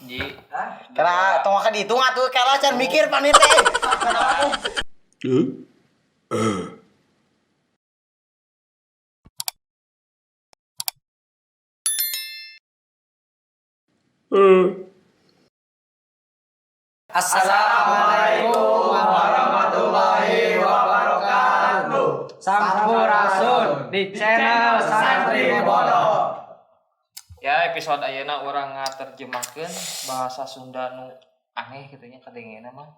Ji. Kela tong ka dihitung atuh, kela can mikir panit teh. Assalamualaikum warahmatullahi wabarakatuh. Sampurasun di channel Santri Bodoh. Ya, episode ayeuna urang ngaterjemahkeun bahasa Sunda nu aneh kitu nya kadengena mah.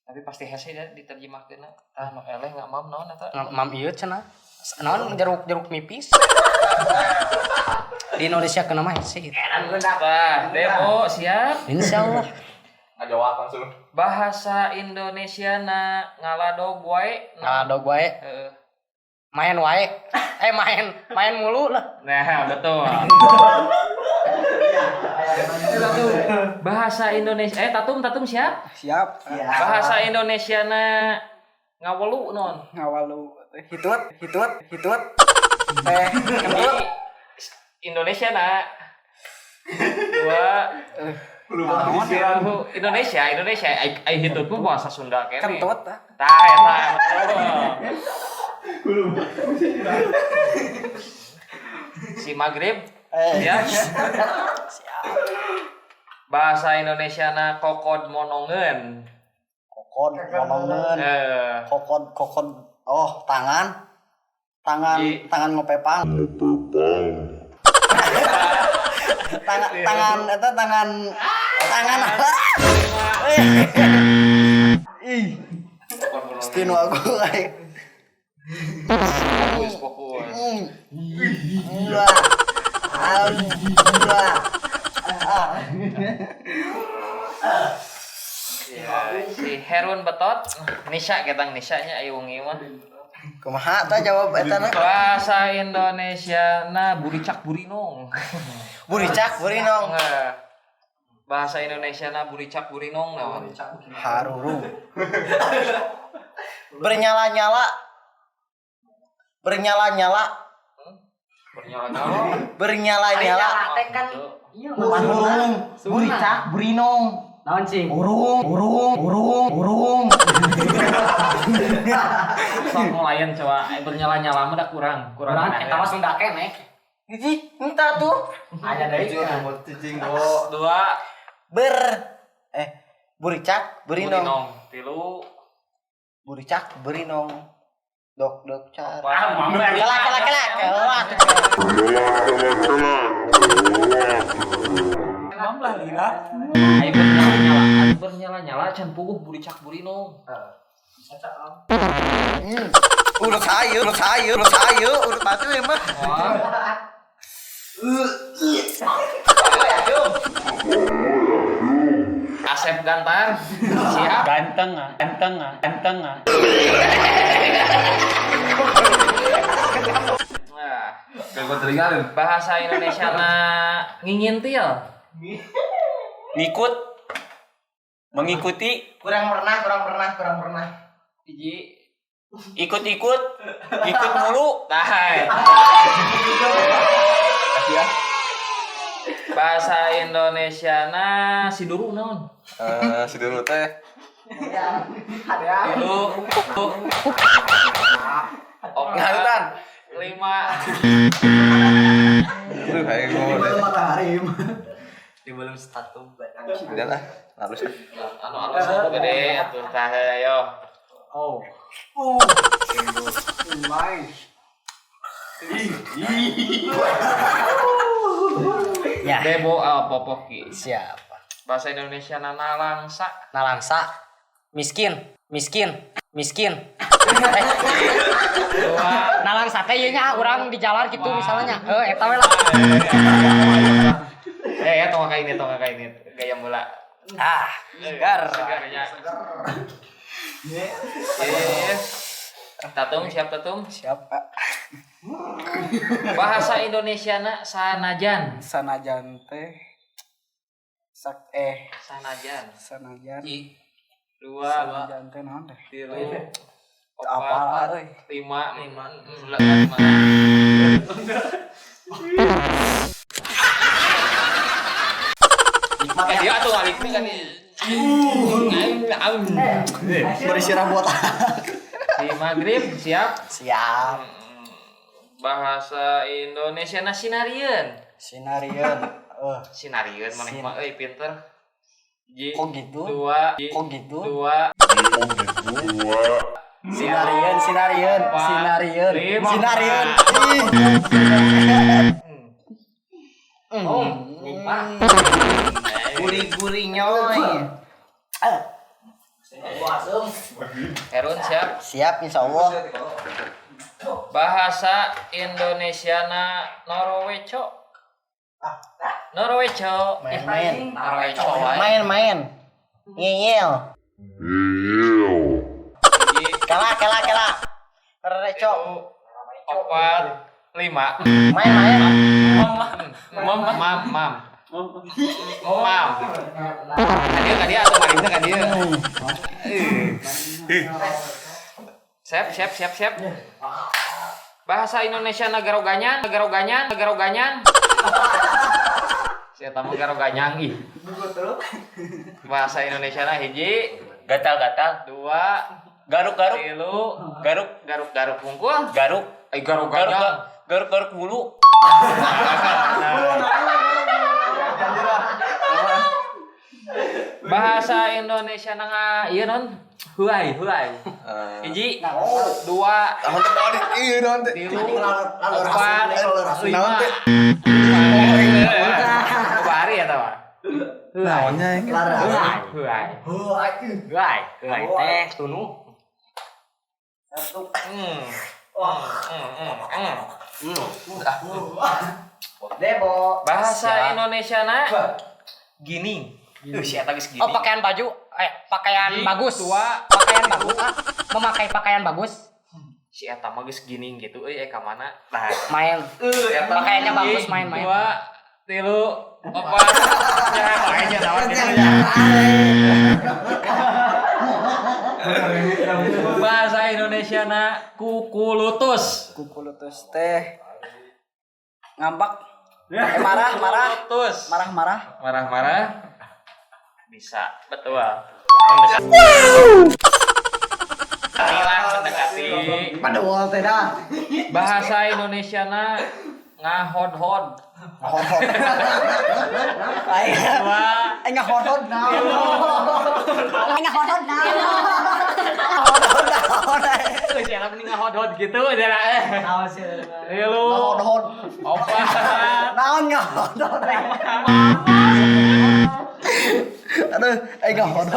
Tapi pasti hese da diterjemahkeunna. Tah, nu eleh nggak mam naon eta? Mam ieu cenah. Naon, jeruk-jeruk nipis. Di Indonesia kena mah hese gitu. Tah, Demo siap? Insyaallah. Ngajawab langsung. Bahasa Indonesia na ngaladog wae. Ngaladog wae, Heeh. main wae. Eh, main main mulu lah. Nah, betul. Bahasa Indonesia, eh, Tatum, Tatum siap? Siap. Bahasa Indonesia na ngawelu non. Ngawalu hitut hitut hitut. Eh, kentut. Indonesia na dua tilu. Indonesia, Indonesia ai ai hitut mah bahasa Sunda kene. Kentut ah. Tah, eta betul. Si Maghrib ya. Bahasa Indonesia na kokod monongen. Kokod monongeun. Eh, Kokod kokod, oh, tangan. Tangan. Ji. Tangan ngopepang. Tangan tangan eta tangan tangan. Ih, stinu aku kayak. Fokus, fokus. Wah. Wah. Ya, si Herun Betot, Nisha ketang Nisha nya ayo wengi mah. Kumaha tah jawab eta na? Bahasa Indonesia na buricak burinong. Buricak burinong. Nggak. Bahasa Indonesia na buricak burinong naon? Haruru. Bernyala-nyala. Bernyala-nyala. Bernyala-nyala. Bernyala-nyala. Teh kan iya. Burung, buricak, burinong. Naon cing? Burung, burung, burung, burung. Sok mulayan coba. Eh, bernyala-nyala mah dah kurang, kurang. Urang eta mah Sunda keneh. Hiji, entah tuh. Aya deui. Dua, Ber eh buricak, burinong. burinong. Tilu, Buricak, burinong. Dok dok car. opat. Kela kela kela kela. Mam lah lila. Ayo bernyala-nyala, atuh bernyala-nyala can puguh buricak burinong. Urut sayu, urut sayu, urut sayu, urut batu ya mah. Wah. Asep Gantar, siap? Ganteng ah, ganteng ah, ganteng ah. Nah, Gangguan telinga lu. Bahasa Indonesia na ngingintil. Ngikut, mengikuti, Kurang pernah, kurang pernah, kurang pernah. Hiji. Ikut-ikut, ikut mulu. Tah. Kasih ya. Bahasa Indonesia na siduru naon? Eh, si dulu teh. Tilu, opat, Ngarutan. lima. Aduh, kayak gue deh. Di belum status. Udah lah, halus. Anu alus anu gede atuh tah ayo. Oh. Main. Ya. Debo Popoki. Siap. Bahasa Indonesia na nalangsa. Nalangsa miskin, miskin, miskin. Eh, Dua. nalangsa teh ieu nya urang di jalan gitu misalnya. Heuh, eta we lah. Eh ya, tong kayak ini, tong kayak ini gaya mula. Ah, segar. Segarnya. Eh, Tatum siap, Tatum? Siap, Pak. Bahasa Indonesia na sanajan. Sanajan teh sak eh Sanajan. Sanajan. I. Dua, Sanajan teh naon teh? tilu, Apa opat, euy? lima, lima, lima. Maka dia atuh ngalikna kan. Berisi rambut. Si Maghrib siap? Siap. Bahasa Indonesia na sinarieun. Sinarieun. Sinarieun maneh mah euy pinter. Ji, Kok gitu? Dua, Kok gitu? Dua. Sinarieun, sinarieun, sinarieun. Sinarieun. Om, lima. Gurih-gurih nyoy. Herun siap? Siap insyaallah. Bahasa Indonesia na Norweco. Norweco. Main-main. Norweco. Main-main. Ngeyel. Kela kela kela. Reco. 4, 5. Main-main. Mam mam mam. Mam. Ka dieu atuh marina ka dieu. Siap siap siap siap. Bahasa Indonesia na garoganyan, garoganyan, garoganyan. Saya tamu garoganyang ih. Bahasa Indonesia na hiji, Gatal-gatal, dua, garuk-garuk, tilu, garuk, garuk-garuk hungkul, garuk, eh garoganyang. garuk-garuk bulu. Bahasa Indonesia na ieu non huai huai. Hiji, dua, tilu, empat, lima. Bari ya tawa. Naonnya Huai huai. Huai, huai teh tunu. Debo. Bahasa Indonesia na gini. Si eta geus gini. Oh, pakaian baju, pakaian Hiji, bagus. Dua, Pakaian bagus. Ah, memakai pakaian bagus. Si eta mah geus gini gitu euy ka mana? Nah, Main. eta Pakaiannya hiji, bagus main-main. Dua, tilu, opat. Ya, mainnya naon gitu. Bahasa Indonesia na kukulutus. Kukulutus teh ngambek. Marah, marah. Kukulutus. Marah, marah. Marah-marah. Bisa, betul. Mendekati, mendekati. Pada wall teh dah. Bahasa Indonesia na ngahod-hod. Ngahod. Dua, Ngahod naon. Ngahod naon. Eh, siapa nih ngahod-hod gitu aja lah. Tilu, Ngahod. opat, Naon ngahod. Aduh, ngahod.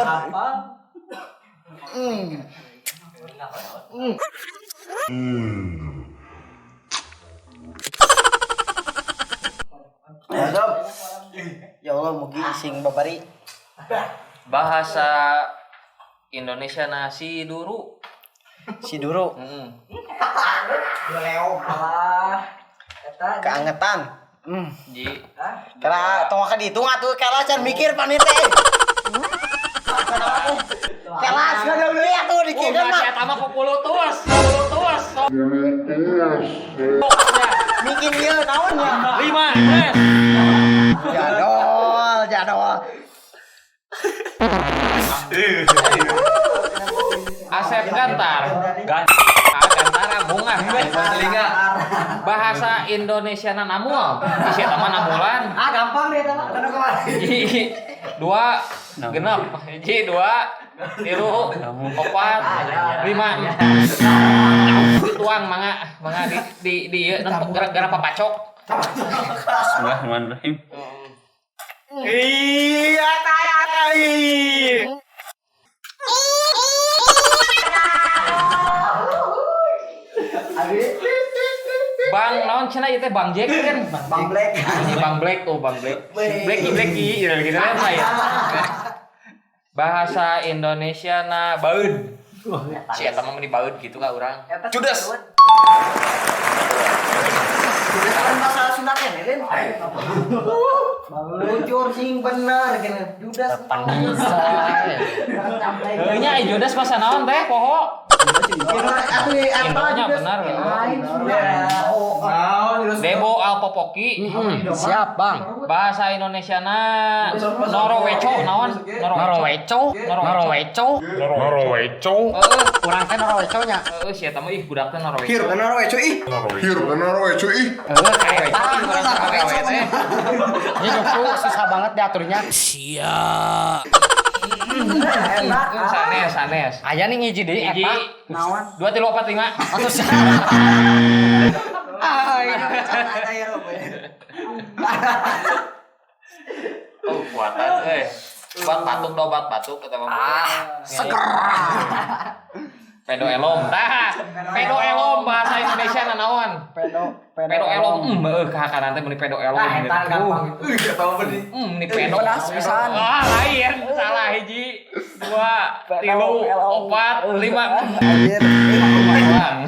Ya Allah, mugi sing babari. Bahasa Indonesia nasi duru. Si duru. Keangetan. Ji. Kala tong ka ditu atuh kala can mikir panite. Kala sekarang deui atuh dikirkeun mah. Si eta mah kukulutus, kukulutus. Mikir ieu naon nya? 5, tres. Jadol, jadol. Asep Gantar. Gantara bunga. Telinga. Bahasa Indonesia na namul. Si eta mah namulan. Ah, gampang deh eta mah. Hiji, dua, genep. Hiji, dua, tilu, opat, lima. Dituang mangga, mangga di ieu gara-gara papacok. Bismillahirrahmanirrahim. Iya, tai. Bang naon cenah ieu teh Bang Jack kan? Bang Black. Bang Black, oh Bang Black. Blacky Blacky gitu kan ya. Bahasa Indonesia na baeud. Si eta mah meni baeud gitu ka urang. Judas. Kan bahasa Sunda teh Lin. Luncur sing bener gini. Judas. Bisa. Heuh nya Judas bahasa naon teh poho? Indonya benar. Debo Alpopoki. Siap, Bang. Bahasa Indonesia na Noroweco naon? Noroweco, Noroweco. Noroweco. Heeh, Urang teh Noroweco nya. heeh sia teh mah ih budak teh Noroweco. Hirup Noroweco ih. Hirup Noroweco ih. Heeh, kayak Urang Noroweco teh. Ini lucu, susah banget diaturnya. Sanes, sanes. Aya nih ngiji deui Hiji, eta. 2 3 4 5. Atuh Oh, kuatan euy. Obat batuk dah, obat batuk kata mama. Ah, seger. Pedo elom. Tah, pedo elom bahasa Indonesia na naon? Pedo elom. Heuh ka kanan teh meuni pedo elom. Ah, eta gampang itu. Ini pedo. Pedas pisan. Ah, lain. Salah hiji, 2, 3, 4, 5. Anjir. Bang.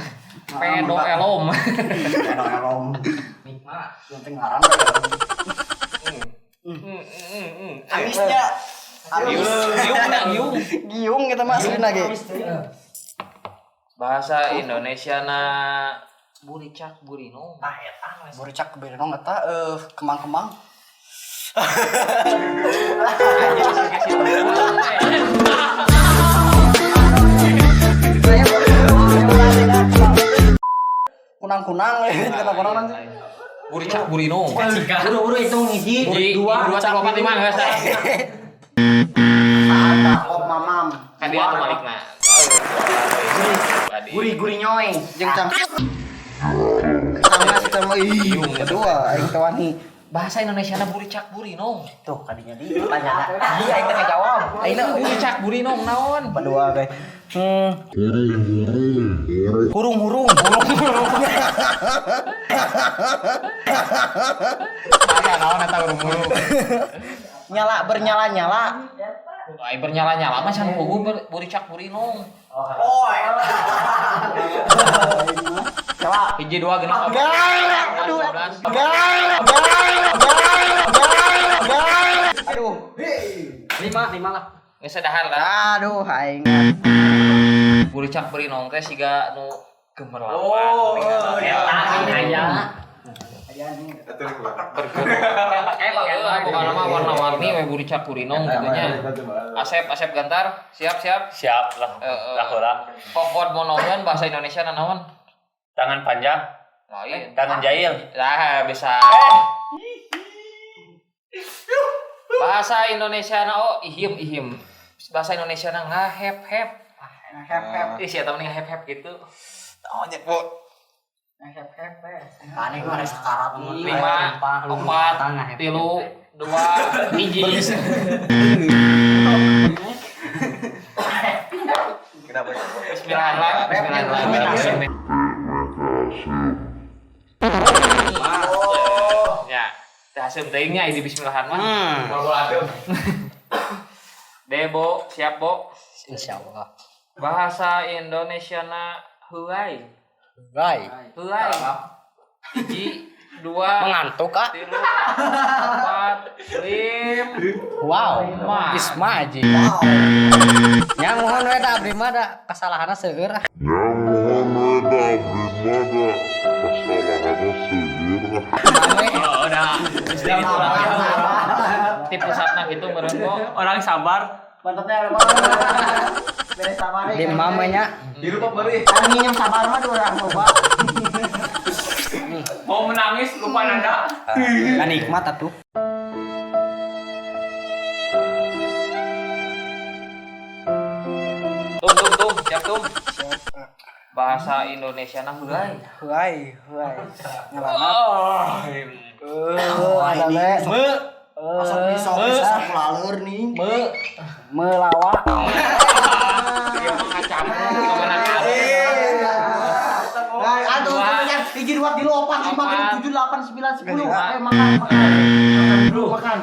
Pedo elom. Pedo elom. Nikmat. Penting ngaran. Amisnya. Amis. Giung, giung. Giung kita mah asli lagi. Bahasa Indonesia na buricak burino. Buricak berenong eta kemang-kemang. Kunang-kunang, kata kunang nanti. Buricak burino. Buru-buru hitung hiji, Hiji, 2, 3, 4, 5 geus. Om mamam. Kan dia tuh balikna. Guri-guri nyoy. Jeung cang. Sama sama ih. Kedua aing teh wani. Bahasa Indonesia na buricak burino. Tuh kadinya di pertanyaan. Iya aing teh ngajawab. Aing Buricak burino naon? berdua teh. Hurung-hurung. Hurung-hurung. Bahasa naon eta hurung-hurung. Nyala bernyala-nyala. Ai bernyala-nyala mah can pugu buricak burino. Oh, Coba. Hiji 2 genep 14. Aduh. 12. Aduh. 5 5 lah. Geus dahar lah. Aduh aing. Buricak burinong teh siga nu gemerlapan. Oh, Eta aya. Bergerak. Bukan nama warna-warni we buricak burinong gitu nya. Asep, Asep Gantar, siap siap. Siap lah. Lah heula. Kokod monongan bahasa Indonesia na naon? Tangan panjang, Lain. tangan jahil. Lah bisa. Bahasa Indonesia na oh ihim ihim. Bahasa Indonesia na ngahep-hep. Hep-hep. Ih siapa nih ngahep-hep gitu. Oh, nyepot. Aneh mah sekarat. 5, 4, 3, 2, 1. Kenapa? Bismillahirrahmanirrahim. Bismillahirrahmanirrahim. Ya, teh haseum teuing nya ini bismillahan mah. Debo, siap, Bo. Insyaallah. Bahasa Indonesia na huai. Baik. Huai. 1, 2, Mengantuk ah. 3, 4, 5. Wow. Lima. Isma aja. Ya mohon we da abdi mah da kesalahanna seueur ah. Ya mohon we da abdi mah da kesalahanna seueur ah. Oh, udah. Di pusatna gitu meureun kok. Orang sabar. Mantapnya beres sabar. Di mamanya Hirup apa beri? Anu nginjem sabar mah urang loba. Mau menangis lupa nada. Nah nikmat atuh. Tum tum tum, siap tum. Bahasa Indonesia na heulai. Huai, huai. Ngelana. Oh, Oh, ada me. Asap pisau pisau laleur nih. me. Melawak. Dia mah ngacampur kemana Nah, aduh, sebenarnya 1, 2, 3, 4, 5, 6, 7, 8, 9, 10. Ayo makan, makan. Makan dulu, makan.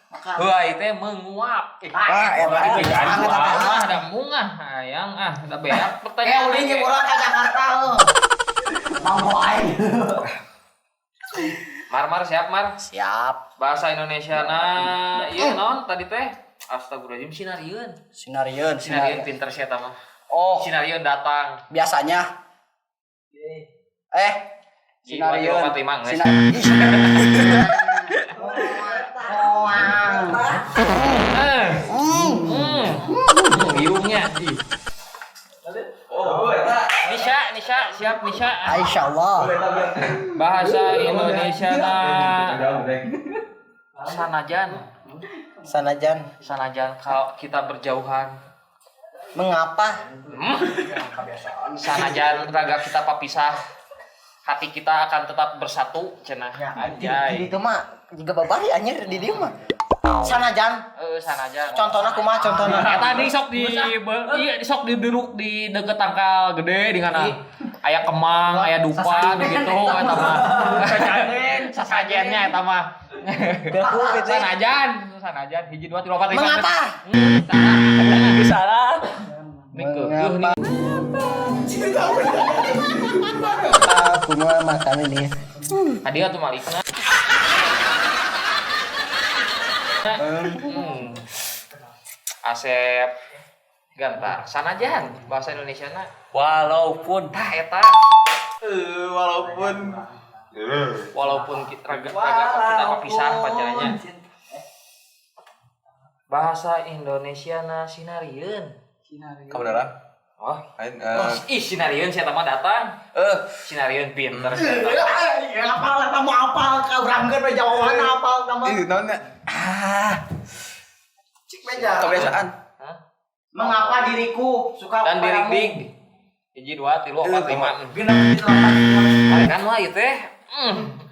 Makan. Heulai teh menguap. Ah, eta. Ah, ada mungah hayang ah, ada beak pertanyaan. Udah nyebur urang ka Jakarta heuh. Mampu aing. Mar Mar siap Mar. Siap. Bahasa Indonesia na ieu naon tadi teh? Astagfirullahaladzim sinarieun. Sinarieun, Sinarieun pinter sia mah. Oh, Sinarieun datang. Biasanya. Sinarieun. Giungnya. Oh, Nisha, Nisha, siap Nisha. Insyaallah. Bahasa Indonesia na sanajan. Sanajan. Sanajan kalau kita berjauhan. Mengapa? Sanajan raga kita papisah, hati kita akan tetap bersatu cenah. Ya, di itu mah juga babari anjir di dieu mah. Sanajan. Sanajan. Contohna kumaha contohna? Eta di sok di iya di sok diduruk di deket tangkal gede di kana. Aya kemang, aya dupa gitu eta mah. Sasajennya eta mah. Sanajan, sanajan 1 2 3 4 5. Mengapa? Salah. Mengapa? Aku mau makan ini. Tadi atuh malikna. Asep Gantar. Sanajan bahasa Indonesia na. Walaupun tah eta. Walaupun walaupun kita raga kita papisah pacarnya. Bahasa Indonesia na sinarieun. Kebenaran? Wah. Ih sinarieun sia mah datang. Sinarieun pinter. Ya apal eta mau apal ka urang geus we jawaban apal ka mah. Ih naon nya? Ah. Cik meja. Kebiasaan. Hah? Mengapa diriku suka dan dirik dig. 1 2 3 4 5. 6 8. Kan mah ieu teh.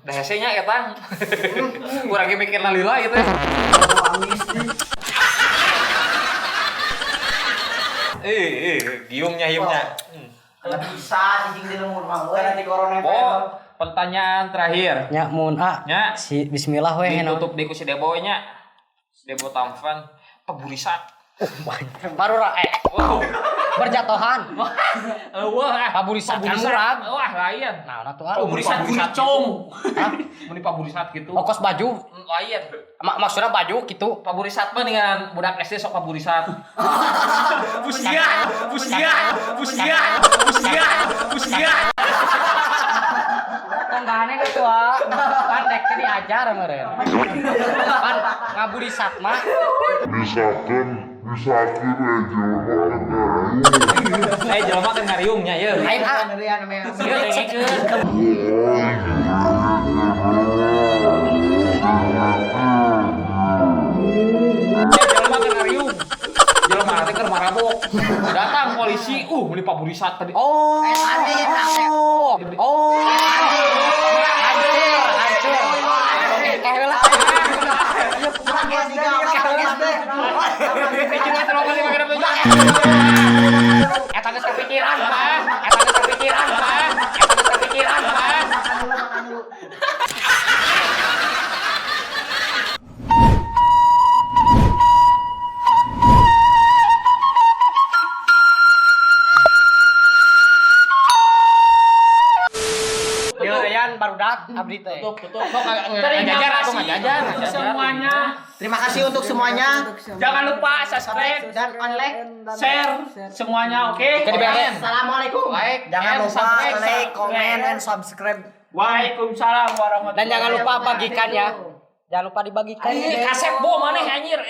Dah hese nya eta. Urang ge mikirna lila ieu teh. Giungnya hiungnya. Bisa cicing di lembur mah euy nanti corona. Oh, pertanyaan terakhir. Nya mun a. Nya. Si bismillah we ditutup deui ku si Debo nya. Si Debo tampan paburisan. Baru ra berjatuhan. Wah, paburisat kan murag. Wah, lain. Nah, atuh ah. Paburisat buricong. Hah? Mun paburisat gitu. Okos baju. Lain. Maksudnya baju gitu. Paburisat mah dengan budak SD sok paburisat. Pusia, pusia, pusia, pusia, pusia. Tonggane geus tua. Pan dek teh diajar meureun. Pan ngaburisat mah. Misalkan jelema teh ngariungnya ye. Lain ah. Ieu dengekeun. Jelema teh ngariung. Jelema teh keur marabok. Datang polisi, meuli paburisat tadi. Oh. Oh. Hancur, hancur. Eh heula. Eta geus kepikiran, Pak. Eta geus kepikiran, Pak. Eta geus kepikiran, Pak. Deuleuyan barudak abdi teh. Tutup, tutup. Terima kasih semuanya. Terima kasih untuk semuanya. Jangan lupa subscribe dan like, share semuanya, oke? Assalamualaikum. Like, jangan lupa like, comment, and subscribe. Waalaikumsalam warahmatullahi. Dan jangan lupa bagikan ya. Jangan lupa dibagikan. Kasep bo maneh anjir.